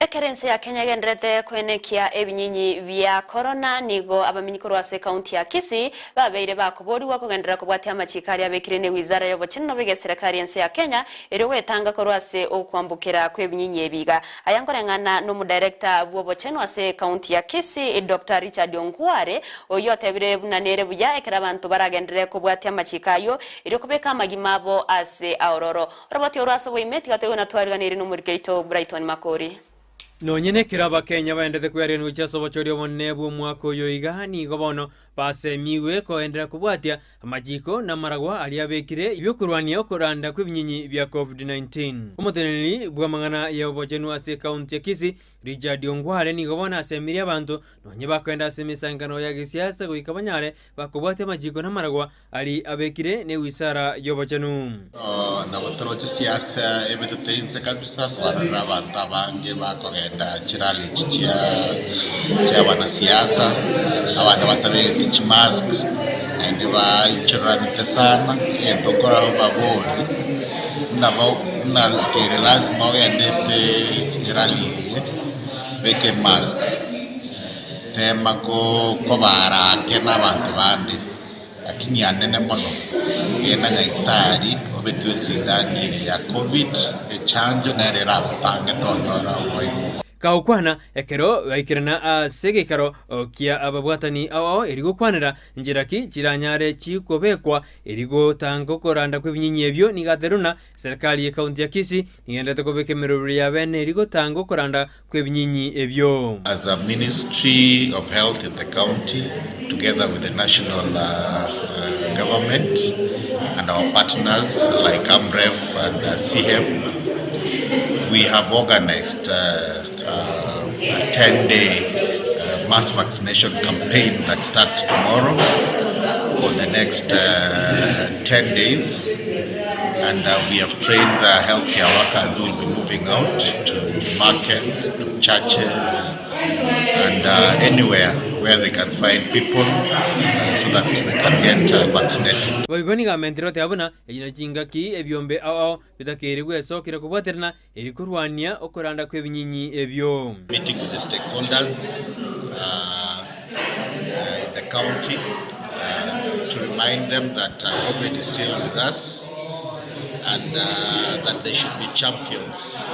Ekero ense ya Kenya egendererete koenekia ebinyinyi bia korona, nigo abamenyi korwa ase ekaunti ya Kisii babeire bakoborigwa kogenderera kobwatia amachiko aria abekire ne wizara y'obochenu bw'egeserekari ense ya Kenya erio gwetanga korwa ase okwambokera kw'ebinyinyi ebi iga. Aya nkoreng'ana n'omodirector bw'obochenu ase ekaunti ya Kisii Doctor Richard Ongware oyio otebire buna nere buya ekero abanto baragenderere kobwatia amachiko ayio erio kobeka amagima abo ase aororo. Oroboti orwo ase oboime tiga toigwe na twariganirie nomoriki oito Brighton Makori. Nonye nekero Abakenya baendete kweariganigwa gochia ase obochori obonene bw'omwaka oyo iga, nigo bono basemigwe koenderera kobwatia amachiko na amaragwa aria abekire bi'okorwania okoranda kw'ebinyinyi bia Covid-19. Omoteneneri bw'amang'ana y'obochenu ase ekaunti ya Kisii, Richard Ongware nigo bono asemirie abanto nonye bakoenda ase emesangererekano ya gesiasa goika banyare bakobwatia amachiko na amaragwa Aria abekire newisara y'obochenu. Nabo toroche siasa ebetete inse kabisa, twarorire abanto abange bakogenda chirally echi chia chia abanasiasa, abande batabegeti chimask, naende baichoranete sana, egento okora obabori buna bo buna kere lazima ogende ase erally eye, beka emask, tema ko kobara ake na abanto bande. Lakini anene mono, genda nyagetari obetwe esindani eye ya covid, echanjo nere eragotange tonyora oboigo. Kagokwana ekero gaikerana ase egeikaro kia ababwatani ao eri gokwanera nchera ki chiranyare chikobekwa eri gotanga okoranda kw'ebinyinyi ebio nigo ateruna Serikali y'Ekaunti ya Kisii nigenderete kobeka emeroberi ya bene eri gotanga okoranda kw'ebinyinyi ebio. As a Ministry of Health in the county together with the national government and our partners like AMREF and CHEP we have organized a 10 day mass vaccination campaign that starts tomorrow for the next 10 days and we have trained healthcare workers who will be moving out to markets, to churches and anywhere where they can find people so that they can get vaccinated. Boigo nigo amentire goteba buna echi nechingaki ebiombe ao ao bitakeire gwesokera kobwaterana Eri korwania okoranda kw'ebinyinyi ebio. Meeting with the stakeholders in the county to remind them that covid is still with us and that they should be champions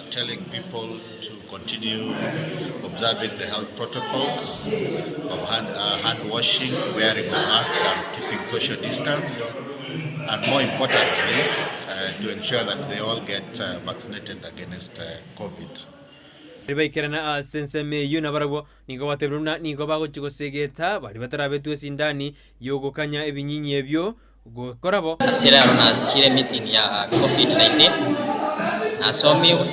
telling people to continue observing the health protocols of hand, hand washing, wearing a mask and keeping social distance and more importantly to ensure that they all get vaccinated against covid. Baria baikerana ase ensemo eyio nabarabwo nigo batebire buna nigo bagochia gosegeta baria batarabetwe esindani y'ogokanya ebinyinyi ebio gokora bo. Ase rero nachire meeting ya covid 19, nasomigwe,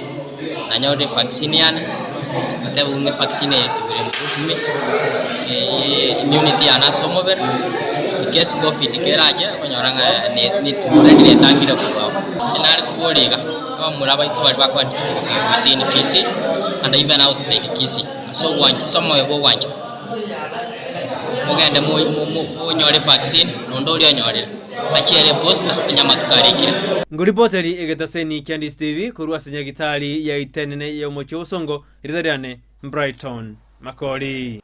nanyorire evaccine yane, bateba ng'a evaccine eye it will improve me, immunity yane ase omobere, in case covid kerache, okonyora ng'a already netangire korwa abwo. Nare koboria iga, abamura baito baria bakoenda chipigipigi within Kisii and even outside Kisii, ase ogwancha ase omoyo bwa ogwancha, mogende monyore evaccine, na onde oria onyorire, achiere ebooster onye amatuko arikire. Ngoripoteri egetaseni kia Ndisi TV korwa ase nyagitari ya Itenene y'omochie o Bosongo, erieta riane Brighton Makori.